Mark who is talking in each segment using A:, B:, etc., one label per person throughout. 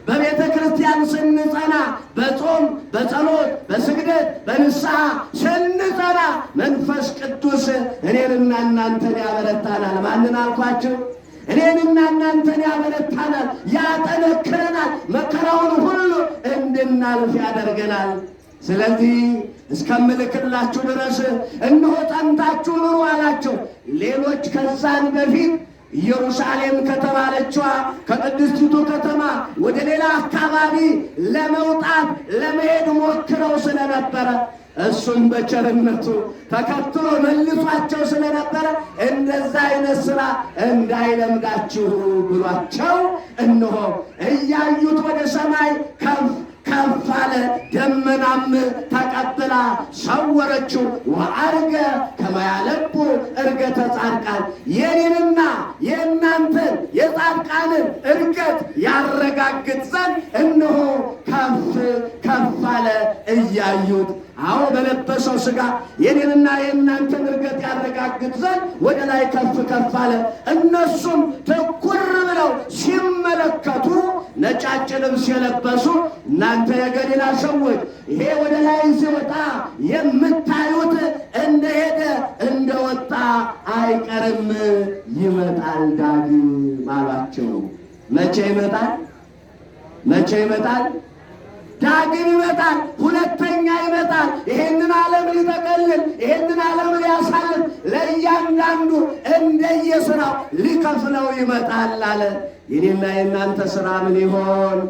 A: በቤተ ክርስቲያን ስንጸና፣ በጾም በጸሎት በስግደት በንስሐ ስንጸና መንፈስ ቅዱስ እኔንና እናንተን ያበረታናል። ማንን አልኳችሁ? እኔንና እናንተን ያበረታናል፣ ያጠነክረናል፣ መከራውን ሁሉ እንድናልፍ ያደርገናል። ስለዚህ እስከምልክላችሁ ድረስ እነሆ ጸንታችሁ ኑሩ አላቸው። ሌሎች ከዛን በፊት ኢየሩሳሌም ከተባለችዋ ከቅድስቲቱ ከተማ ወደ ሌላ አካባቢ ለመውጣት ለመሄድ ሞክረው ስለነበረ እሱም በቸርነቱ ተከትሎ መልሷቸው ስለነበረ እንደዛ አይነት ስራ እንዳይለምዳችሁ ብሏቸው እነሆ እያዩት ወደ ሰማይ ከፍ ከፍ አለ። ደመናም ተቀብላ ሰወረችው። ወዐርገ ከመ ያለቡ ዕርገተ ጻድቃን፣ የኔንና የእናንተን የጻድቃንን ዕርገት ያረጋግጥ ዘንድ እነሆ ከፍ ከፍ አለ እያዩት። አዎ በለበሰው ሥጋ የኔንና የእናንተን ዕርገት ያረጋግጥ ዘንድ ወደ ላይ ከፍ ከፍ አለ። እነሱም ትኩር ብለው ሲመለከቱ ነጫጭ ልብስ የለበሱ እናንተ የገሊላ ሰዎች ይሄ ወደ ላይ ሲወጣ የምታዩት እንደሄደ እንደወጣ አይቀርም፣ ይመጣል ዳግም አሏቸው። መቼ ይመጣል? መቼ ይመጣል? ዳግም ይመጣል። ሁለተኛ ይመጣል። ይሄንን ዓለም ሊጠቀልል፣ ይሄንን ዓለም ሊያሳልፍ፣ ለእያንዳንዱ እንደየሥራው ሊከፍለው ይመጣል አለ። የኔና የእናንተ ሥራ ምን ይሆን?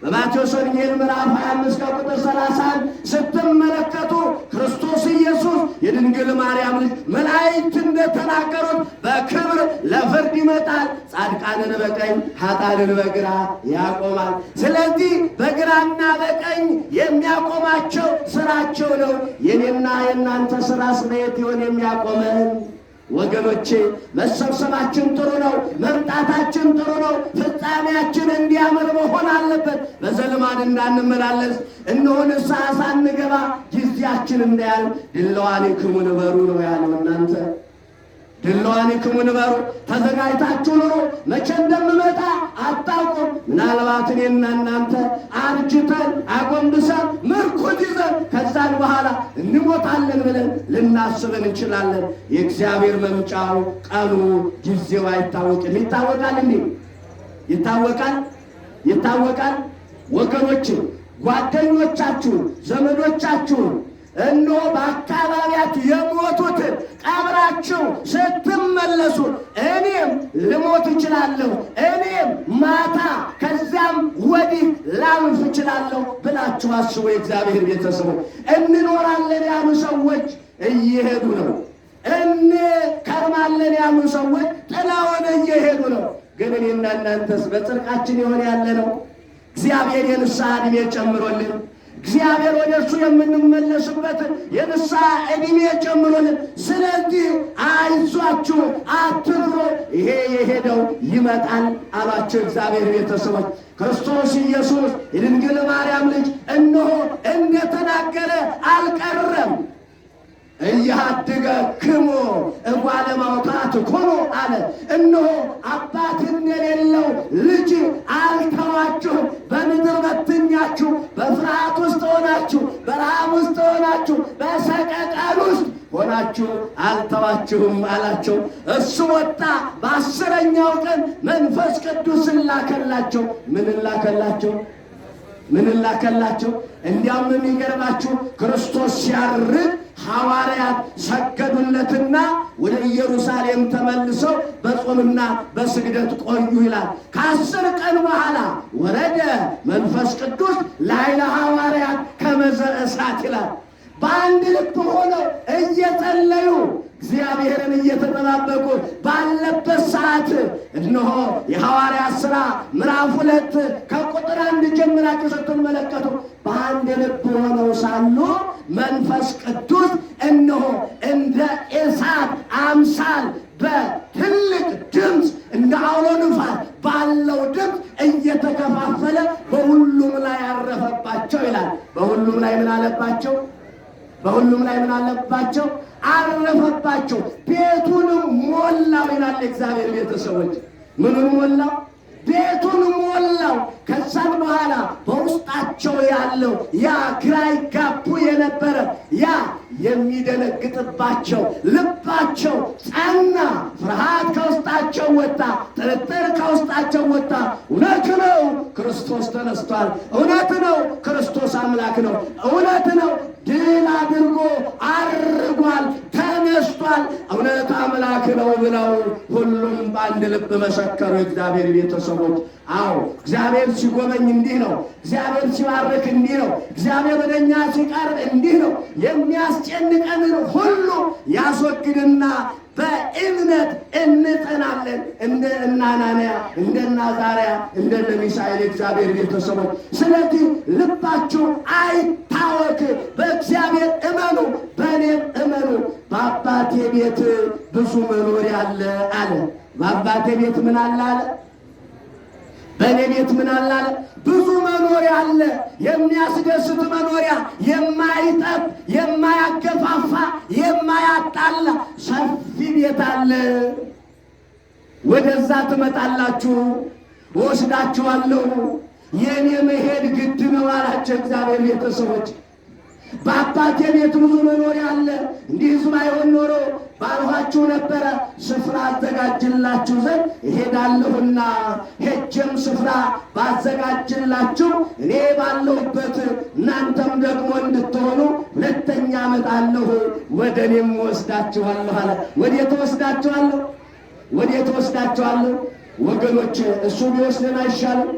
A: በማቴዎስ ወንጌል ምዕራፍ 25 ከቁጥር 30 ስትመለከቱ ክርስቶስ ኢየሱስ የድንግል ማርያም ልጅ መላእክት እንደተናገሩት በክብር ለፍርድ ይመጣል። ጻድቃንን በቀኝ ኃጥአንን በግራ ያቆማል። ስለዚህ በግራና በቀኝ የሚያቆማቸው ስራቸው ነው። የኔና የእናንተ ስራስ በየት ይሆን የሚያቆመን? ወገኖቼ መሰብሰባችን ጥሩ ነው። መምጣታችን ጥሩ ነው። ፍጻሜያችን እንዲያምር መሆን አለበት። በዘልማድ እንዳንመላለስ እነሆ ንስሐ ሳንገባ ጊዜያችን እንዳያልፍ ድለዋኒክሙ ንበሩ ነው ያለው። እናንተ ድለዋኒክሙ ንበሩ፣ ተዘጋጅታችሁ ኑሩ። መቼ እንደምመጣ አታውቁም። ምናልባት እኔና እናንተ አርጅተን አጎንብሰን ምርኩዝ ይዘን ከዛን በኋላ እንሞታለን ብለን ልናስብ እንችላለን። የእግዚአብሔር መምጫው ቀኑ ጊዜው አይታወቅም። ይታወቃል እንዴ? ይታወቃል፣ ይታወቃል። ወገኖች ጓደኞቻችሁን፣ ዘመዶቻችሁን እነሆ በአካባቢያችሁ የሞቱትን ቀብራችሁ ስትመለሱ እኔም ልሞት እችላለሁ፣ እኔም ማታ ከዚያም ወዲህ ላልፍ እችላለሁ ብላችሁ አስቡ። የእግዚአብሔር ቤተሰቦች እንኖራለን ያሉ ሰዎች እየሄዱ ነው። እንከርማለን ያሉ ሰዎች ጥለውን እየሄዱ ነው። ግን እኔና እናንተስ በጽድቃችን ይሆን ያለ ነው? እግዚአብሔር የንስሐ ዕድሜ ጨምሮልን እግዚአብሔር ወደ እርሱ የምንመለስበት የንስሐ ዕድሜ ጨምሮልን። ስለዚህ አይዟችሁ፣ አትፍሩ፣ ይሄ የሄደው ይመጣል አሏቸው እግዚአብሔር ቤተሰቦች። ክርስቶስ ኢየሱስ የድንግል ማርያም ልጅ እነሆ እንደተናገረ አልቀረም። እያድገክሙ እጓለ ማውታት ኮኑ አለ። እነሆ አባት እንደሌለው ልጅ አልተዋችሁም። በምድር በትኛችሁ፣ በፍርሃት ውስጥ ሆናችሁ፣ በረሃብ ውስጥ ሆናችሁ፣ በሰቀቀን ውስጥ ሆናችሁ አልተዋችሁም አላቸው። እሱ ወጣ። በ10ኛው ቀን መንፈስ ቅዱስን ላከላቸው። ምን ላከላቸው? ምን ላከላቸው? እንዲያውም የሚገርማችሁ ክርስቶስ ሲያርግ ሐዋርያት ሰገዱለትና ወደ ኢየሩሳሌም ተመልሰው በጾምና በስግደት ቆዩ ይላል። ከ10 ቀን በኋላ ወረደ መንፈስ ቅዱስ ላይለ ሐዋርያት ከመዘ እሳት ይላል። በአንድ ልብ ሆነው እየጸለዩ እግዚአብሔርን እየተጠባበቁ ባለበት ሰዓት እነሆ የሐዋርያት ሥራ ምዕራፍ 2 ከቁጥር 1 ጀምራችሁ ስትመለከቱ በአንድ ልብ ሆነው ሳሉ መንፈስ ቅዱስ እነሆ እንደ እሳት አምሳል በትልቅ ድምፅ እንደ አውሎ ንፋስ ባለው ድምፅ እየተከፋፈለ በሁሉም ላይ ያረፈባቸው ይላል። በሁሉም ላይ ምን አለባቸው? በሁሉም ላይ ምን አለባቸው? አረፈባቸው። ቤቱንም ሞላው ይላል። እግዚአብሔር ቤተሰቦች ምኑን ሞላው? ቤቱን ሞላው። ከዛም በኋላ በውስጣቸው ያለው ያ ግራ ይጋቡ የነበረ ያ የሚደነግጥባቸው ልባቸው ጸና። ፍርሃት ከውስጣቸው ወጣ፣ ጥርጥር ከውስጣቸው ወጣ። እውነት ነው ክርስቶስ ተነስቷል። እውነት ነው ክርስቶስ አምላክ ነው። እውነት ነው ድል አድርጎ አርጓል፣ ተነስቷል። እውነት አምላክ ነው ብለው ሁሉም በአንድ ልብ መሰከሩ። የእግዚአብሔር ቤተሰቦች፣ አዎ እግዚአብሔር ሲጎበኝ እንዲህ ነው። እግዚአብሔር ሲባርክ እንዲህ ነው። እግዚአብሔር ወደ እኛ ሲቀርብ እንዲህ ነው። የሚያስጨንቀንን ሁሉ ያስወግድና በእምነት እንጸናለን። እንደ እነ አናንያ፣ እንደ እነ አዛርያ፣ እንደ እነ ሚሳኤል የእግዚአብሔር ቤተሰቦች። ስለዚህ ልባችሁ አይታወክ፣ በእግዚአብሔር እመኑ፣ በእኔም እመኑ። በአባቴ ቤት ብዙ መኖሪያ አለ አለ። በአባቴ ቤት ምን አለ አለ? በእኔ ቤት ምን አለ አለ? ብዙ መኖሪያ አለ። የሚያስደስት መኖሪያ፣ የማይጠብ፣ የማያገፋፋ፣ የማያጣላ ሰፊ ቤት አለ። ወደዛ ትመጣላችሁ፣ ወስዳችኋለሁ። የእኔ መሄድ ግድ ነው አላቸው እግዚአብሔር ቤተሰቦች። በአባቴ ቤት ብዙ መኖሪያ አለ። እንዲህስ ባይሆን ኖሮ ባልኋችሁ ነበረ። ስፍራ አዘጋጅላችሁ ዘንድ እሄዳለሁና ሄጄም ስፍራ ባዘጋጅላችሁ እኔ ባለሁበት እናንተም ደግሞ እንድትሆኑ ሁለተኛ እመጣለሁ፣ ወደ እኔም ወስዳችኋለሁ አለ። ወዴት ወስዳችኋለሁ? ወዴት ወስዳችኋለሁ? ወገኖች፣ እሱ ቢወስደን አይሻልም?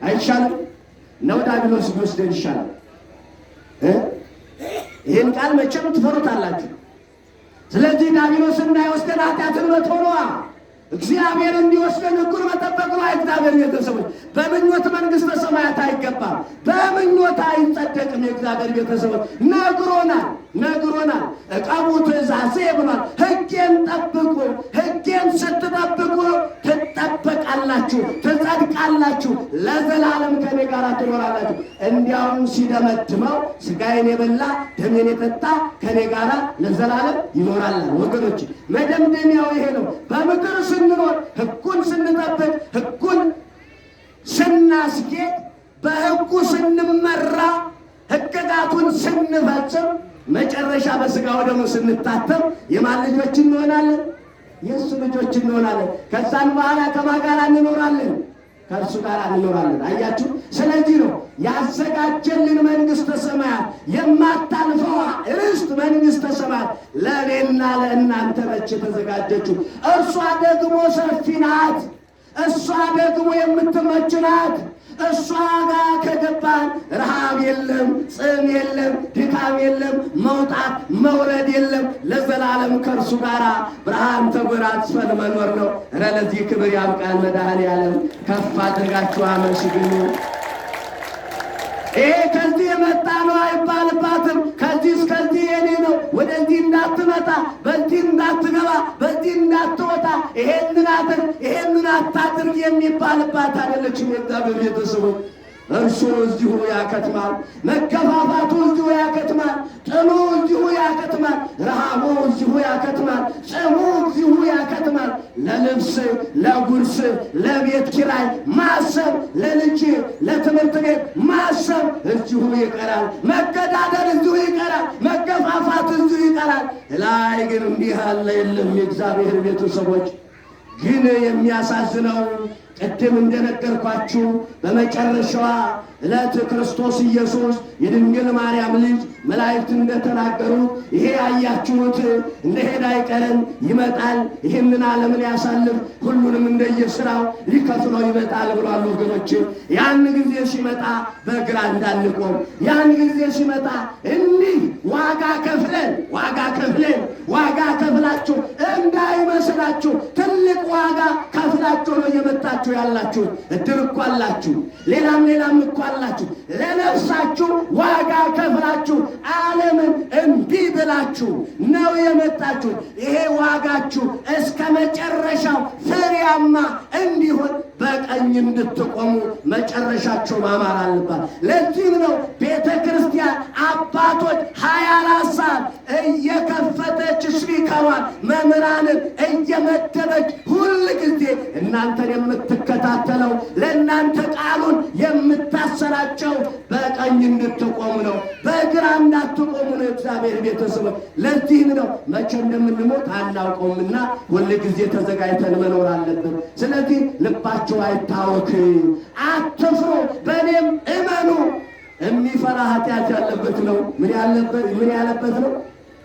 A: አይሻልም ነው? ዲያብሎስ ቢወስደን ይሻላል። ይህን ቃል መቼም ትፈሩታላችሁ። ስለዚህ ዲያብሎስ እንዳይወስደን ኃጢአትን መተው ነዋ። እግዚአብሔር እንዲወስደን ሕጉን መጠበቅ ነው። እግዚአብሔር ቤተሰቦች፣ በምኞት መንግሥተ ሰማያት አይገባም፣ በምኞት አይጸደቅም። የእግዚአብሔር ቤተሰቦች ነግሮናል፣ ነግሮናል። ዕቀቡ ትእዛዜ ብሏል። ሕጌን ጠብቁ። ሕጌን ስትጠብቁ ትጠበቃላችሁ፣ ትጸድቃላችሁ፣ ለዘላለም ከኔ ጋር ትኖራላችሁ። እንዲያውም ሲደመድመው ሥጋዬን የበላ ደሜን የጠጣ ከኔ ጋር ለዘላለም ይኖራል። ወገኖች መደምደሚያው ይሄ ነው። በምድር ስንኖር ሕጉን ስንጠብቅ፣ ሕጉን ስናስጌጥ፣ በሕጉ ስንመራ፣ ሕግጋቱን ስንፈጽም፣ መጨረሻ በሥጋው ደግሞ ስንታተም የማን ልጆች እንሆናለን? የእሱ ልጆች እንሆናለን። ከዛን በኋላ ከማን ጋር እንኖራለን? ከእርሱ ጋር እንኖራለን። አያችሁ። ስለዚህ ነው ያዘጋጀልን መንግሥተ ሰማያት የማታልፈዋ ርስት መንግሥተ ሰማያት ለእኔና ለእናንተ ነች የተዘጋጀችው። እርሷ ደግሞ ሰፊ ናት። እሷ ደግሞ የምትመች ናት። እሷ ጋር ከገባን ረሃብ የለም፣ ጽም የለም፣ ድካም የለም፣ መውጣት መውረድ የለም። ለዘላለም ከእርሱ ጋር ብርሃን ተጎናጽፈን መኖር ነው። ኧረ ለዚህ ክብር ያብቃን መድኃኔዓለም። ከፍ አድርጋችሁ አመስግኑ። ይሄ ከዚህ የመጣ ነው አይባልባትም። ከዚህ እስከዚህ የኔ ነው፣ ወደዚህ እንዳትመጣ፣ በዚህ እንዳትገባ፣ በዚህ እንዳትወጣ፣ ይሄንን አድርግ፣ ይሄንን አታድርግ የሚባልባት አይደለችም። የእግዚአብሔር ቤተሰቦች እርሱ እዚሁ ያከትማል። መገፋፋቱ እዚሁ ያከትማል። ጥሉ እዚሁ ያከትማል። ረሃቡ እዚሁ ያከትማል። ጽሙ እዚሁ ያከትማል። ለልብስ፣ ለጉርስ፣ ለቤት ኪራይ ማሰብ፣ ለልጅ ለትምህርት ቤት ማሰብ እዚሁ ይቀራል። መገዳደል እዚሁ ይቀራል። መገፋፋት እዚሁ ይቀራል። ላይ ግን እንዲህ ያለ የለም። የእግዚአብሔር ቤተሰቦች ግን የሚያሳዝነው ቅድም እንደነገርኳችሁ በመጨረሻዋ ዕለት ክርስቶስ ኢየሱስ የድንግል ማርያም ልጅ መላእክት እንደተናገሩ ይሄ ያያችሁት እንደሄደ አይቀርም፣ ይመጣል፣ ይህንን ዓለምን ያሳልፍ፣ ሁሉንም እንደየሥራው ሊከፍለው ይመጣል ብሏል። ወገኖች ያን ጊዜ ሲመጣ በግራ እንዳንቆም፣ ያን ጊዜ ሲመጣ እንዲህ ዋጋ ከፍለን ዋጋ ከፍለን ዋጋ ከፍላችሁ እንዳይመስላችሁ ትልቅ ዋጋ ከፍላችሁ ነው እየመጣችሁ ያላችሁ። እድር እኮ አላችሁ፣ ሌላም ሌላም እኮ አላችሁ። ለነፍሳችሁ ዋጋ ከፍላችሁ ዓለምን እምቢ ብላችሁ ነው የመጣችሁ። ይሄ ዋጋችሁ እስከ መጨረሻው ፍሬያማ እንዲሆን በቀኝ እንድትቆሙ መጨረሻቸው ማማር አለባት። ለዚህም ነው ቤተ ክርስቲያን አባቶች 24 ሰዓት እየከፈተች ስፒከሯን መምህራንን እየመደበች ሁል ጊዜ እናንተን የምትከታተለው፣ ለእናንተ ቃሉን የምታሰራጨው በቀኝ እንድትቆሙ ነው፣ በግራ እንዳትቆሙ ነው። እግዚአብሔር ቤተሰቦች፣ ለዚህም ነው መቼ እንደምንሞት አናውቀውምና ሁል ጊዜ ተዘጋጅተን መኖር አለብን። ስለዚህ ልባቸው አይታወክ፣ አትፍሩ፣ በእኔም እመኑ። የሚፈራ ኃጢአት ያለበት ነው። ምን ያለበት ምን ያለበት ነው?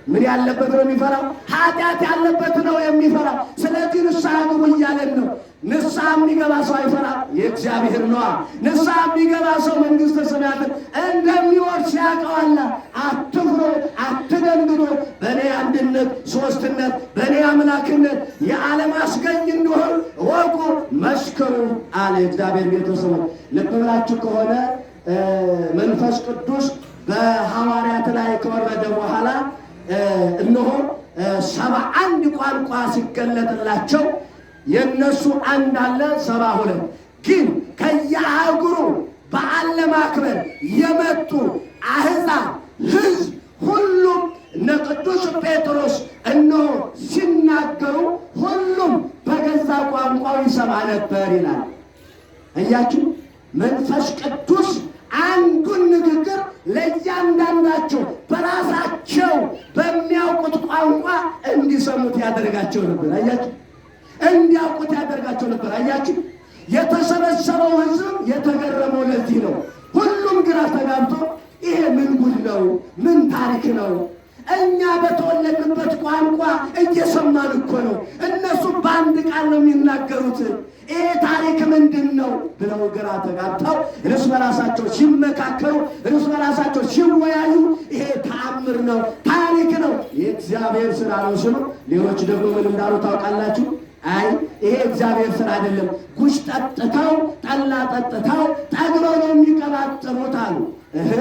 A: ምን ያለበት ነው የሚፈራው? ኃጢአት ያለበት ነው የሚፈራ። ስለዚህ ንስሐ ግቡ እያለን ነው። ንስሐ የሚገባ ሰው አይፈራ፣ የእግዚአብሔር ነዋ። ንስሐ የሚገባ ሰው መንግሥተ ሰማያትን እንደሚወርስ ያውቀዋል። አትፍሩ፣ አትደንግጡ። በእኔ አንድነት ሦስትነት፣ በእኔ አምላክነት የዓለም አስገኝ እንደሆን እወቁ፣ መስክሩ አለ። የእግዚአብሔር ቤተሰቦች፣ ልብ ብላችሁ ከሆነ መንፈስ ቅዱስ በሐዋርያት ላይ ከወረደ በኋላ እነሆ 71 ቋንቋ ሲገለጥላቸው የእነሱ አንድ አለ 72፣ ግን ከየአህጉሩ በዓል ለማክበር የመጡ አሕዛብ ሕዝብ ሁሉም እነ ቅዱስ ጴጥሮስ እነሆ ሲናገሩ ሁሉም በገዛ ቋንቋው ይሰማ ነበር ይላል። እያችሁ መንፈስ ቅዱስ አንዱን ንግግር ለእያንዳንዳቸው በራሳቸው በሚያውቁት ቋንቋ እንዲሰሙት ያደርጋቸው ነበር። አያችሁ፣ እንዲያውቁት ያደርጋቸው ነበር። አያችሁ፣ የተሰበሰበው ሕዝብ የተገረመው ለዚህ ነው። ሁሉም ግራ ተጋብቶ ይሄ ምን ጉድ ነው? ምን ታሪክ ነው? እኛ በተወለድንበት ቋንቋ እየሰማን እኮ ነው። እነሱ በአንድ ቃል ነው የሚናገሩት። ይሄ ታሪክ ምንድን ነው ብለው ግራ ተጋብተው እርስ በራሳቸው ሲመካከሩ፣ እርስ በራሳቸው ሲወያዩ ይሄ ተአምር ነው፣ ታሪክ ነው፣ የእግዚአብሔር ስራ ነው ሲሉ፣ ሌሎች ደግሞ ምን እንዳሉ ታውቃላችሁ? አይ ይሄ እግዚአብሔር ስራ አይደለም፣ ጉሽ ጠጥተው ጠላ ጠጥተው ጠግበው ነው የሚቀባጥሩት አሉ። እህ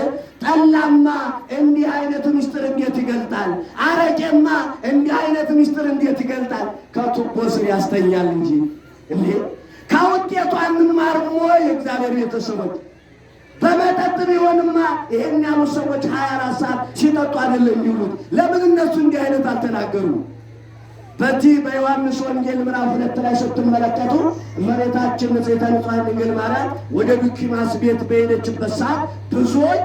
A: ጠላማ እንዲህ አይነት ምስጢር እንዴት ይገልጣል? አረቄማ እንዲህ አይነት ምስጢር እንዴት ይገልጣል? ከቱቦ ስር ያስተኛል እንጂ። እንዴ ከውጤቱ አንማርም ወይ? የእግዚአብሔር ቤተሰቦች፣ በመጠጥ ቢሆንማ ይሄን ያሉ ሰዎች 24 ሰዓት ሲጠጡ አይደለም የሚውሉት። ለምን እነሱ እንዲህ አይነት አልተናገሩ? በዚህ በዮሐንስ ወንጌል ምዕራፍ 2 ላይ ስትመለከቱ እመቤታችን ንጽሕተ ንጹሐን ድንግል ማርያም ወደ ዱኪማስ ቤት በሄደችበት ሰዓት ብዙዎች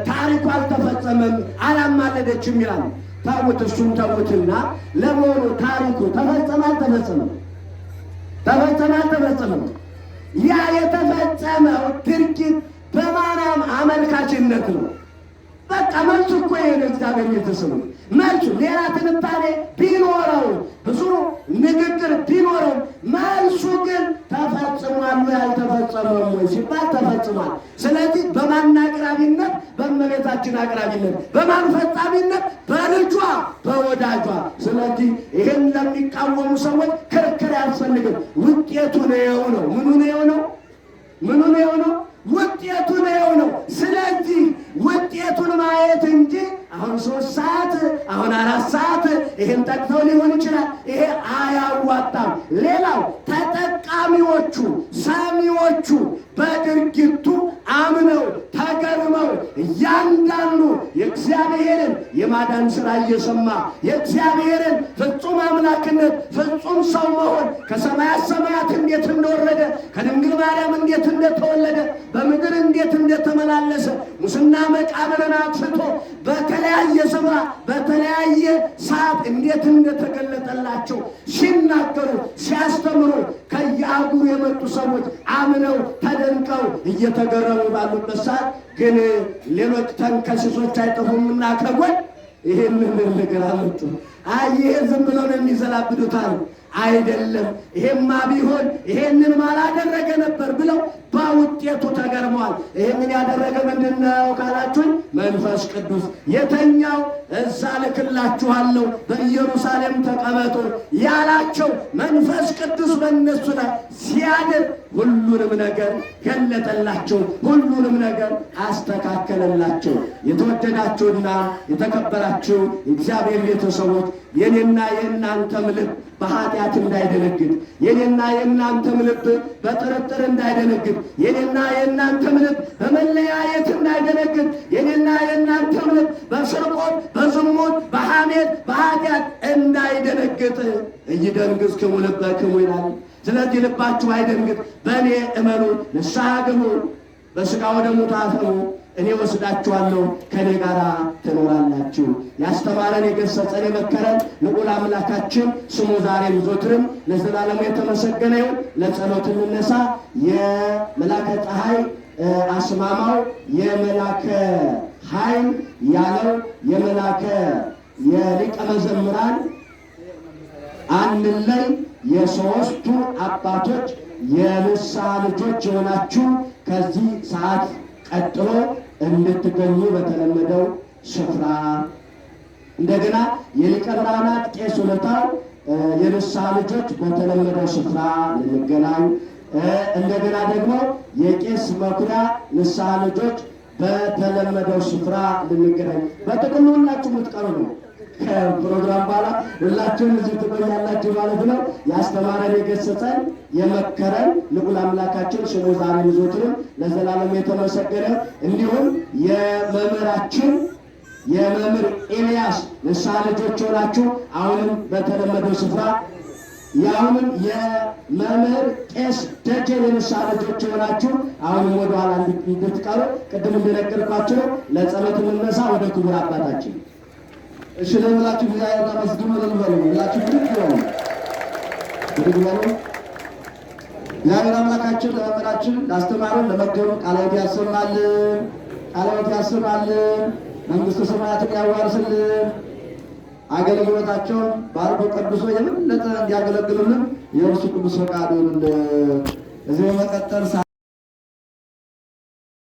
A: ታሪኩ አልተፈጸመም፣ አላማለደችም ይላሉ። ተዉት፣ እሱን ተዉትና ለመሆኑ ታሪኩ ተፈጸመ አልተፈጸመም? ተፈጸመ አልተፈጸመም? ያ የተፈጸመው ድርጊት በማርያም አመልካችነት ነው። በቃ መልሱ እኮ ይሄ ነው። እግዚአብሔር ቤተሰቦች፣ መልሱ ሌላ ትንታኔ ቢኖረው፣ ብዙ ንግግር ቢኖረው፣ መልሱ ግን ተፈጽሟል ወይ አልተፈጸመም ወይ ሲባል ተፈጽሟል። ስለዚህ በማን አቅራቢነት? በእመቤታችን አቅራቢነት። በማን ፈጻሚነት? በልጇ በወዳጇ። ስለዚህ ይህን ለሚቃወሙ ሰዎች ክርክር አያስፈልግም። ውጤቱ ነው ነው። ምኑ ነው ነው? ምኑ ነው ነው? ውጤቱ ነው ነው። ስለዚህ ውጤቱን ማየት እንጂ አሁን 3 ሰዓት፣ አሁን 4 ሰዓት ይሄን ጠቅተው ሊሆን ይችላል። ይሄ አያዋጣም። ሌላው ተጠቃሚዎቹ ሰሚዎቹ በድርጊቱ አምነው ተገርመው እያንዳንዱ የእግዚአብሔርን የማዳን ሥራ እየሰማ፣ የእግዚአብሔርን ፍጹም አምላክነት፣ ፍጹም ሰው መሆን፣ ከሰማያት ሰማያት እንዴት እንደወረደ፣ ከድንግል ማርያም እንዴት እንደተወለደ፣ በምድር እንዴት እንደተመላለሰ፣ ሙስና መቃብርን አጥፍቶ በተለያየ ስፍራ በተለያየ ሰዓት እንዴት እንደተገለጠላቸው ሲናገሩ ሲያስተምሩ ከየአህጉሩ የመጡ ሰዎች አምነው ተደንቀው እየተገረሙ ባሉበት ሰዓት ግን ሌሎች ተንከሲሶች አይጠፉምና ከጎን ይሄንን ነገር አመጡ። አይ ይሄ ዝም ብለው ነው የሚዘላብዱት አሉ። አይደለም፣ ይሄማ ቢሆን ይሄንን ማላደረገ ነበር ብለው በውጤቱ ተገርመዋል። ይህንን ያደረገ ምንድን ነው ካላችሁኝ፣ መንፈስ ቅዱስ። የተኛው እዛ ልክላችኋለሁ፣ በኢየሩሳሌም ተቀመጡ ያላቸው መንፈስ ቅዱስ በእነሱ ላይ ሲያድር ሁሉንም ነገር ገለጠላቸው፣ ሁሉንም ነገር አስተካከለላቸው። የተወደዳችሁና የተከበራችሁ የእግዚአብሔር ቤተሰቦች፣ የኔና የእናንተም ልብ በኃጢአት እንዳይደነግጥ፣ የኔና የእናንተም ልብ በጥርጥር እንዳይደነግጥ፣ የኔና የእናንተም ልብ በመለያየት እንዳይደነግጥ፣ የኔና የእናንተም ልብ በስርቆት፣ በዝሙት፣ በሐሜት፣ በኃጢአት እንዳይደነግጥ፣ ኢይደንግጽክሙ ልበክሙ ይላል። ስለዚህ ልባችሁ አይደንግጥ፣ በእኔ እመኑ፣ ንስሐ ግቡ፣ በሥጋ ወደሙ ታተሙ፣ እኔ ወስዳችኋለሁ፣ ከእኔ ጋር ትኖራላችሁ። ያስተማረን፣ የገሰጸን፣ የመከረን ልዑል አምላካችን ስሙ ዛሬም ዘወትርም ለዘላለሙ የተመሰገነ ይሁን። ለጸሎት እንነሳ። የመላከ ፀሐይ አስማማው፣ የመላከ ኃይል ያለው፣ የመላከ የሊቀ መዘምራን አንለይ፣ የሶስቱ አባቶች የንስሐ ልጆች የሆናችሁ ከዚህ ሰዓት ቀጥሎ እንድትገኙ በተለመደው ስፍራ፣ እንደገና የሊቀ ብርሃናት ቄስ ውለታው የንስሐ ልጆች በተለመደው ስፍራ ልንገናኝ፣ እንደገና ደግሞ የቄስ መኩሪያ ንስሐ ልጆች በተለመደው ስፍራ ልንገናኝ። በጥቅሉ ሁላችሁ የምትቀሩ ነው። ከፕሮግራም በኋላ ሁላችሁም እዚህ ትቆያላችሁ ማለት ነው። ያስተማረን፣ የገሰጸን፣ የመከረን ልዑል አምላካችን ስሙ ዛሬም ዘወትርም ለዘላለም የተመሰገነ፣ እንዲሁም የመምህራችን የመምህር ኤልያስ ንስሐ ልጆች ሆናችሁ አሁንም በተለመደው ስፍራ፣ የአሁንም የመምህር ቄስ ደጀን የንስሐ ልጆች የሆናችሁ አሁንም ወደኋላ እንድትቀሩ ቅድም እንደነገርኳችሁ ነው። ለጸሎት እንነሳ ወደ ክቡር አባታችን።
B: እሺ፣ ለብላችሁ እግዚአብሔር አመስግኑ እልል በሉ። ሁላችሁ ብድግ በሉ፣ ብድግ በሉ። እግዚአብሔር አምላካችን ለመምህራችን፣ ላስተማሩን፣ ለመገቡን ቃለ ሕይወት ያሰማልን፣ ቃለ ሕይወት ያሰማልን፣ መንግሥተ ሰማያትን ያዋርስልን። አገልግሎታቸውን ባርኮ ቀድሶ የበለጠ እንዲያገለግሉልን የእርሱ ቅዱስ ፈቃዱ ይሁንልን። እዚህ በመቀጠል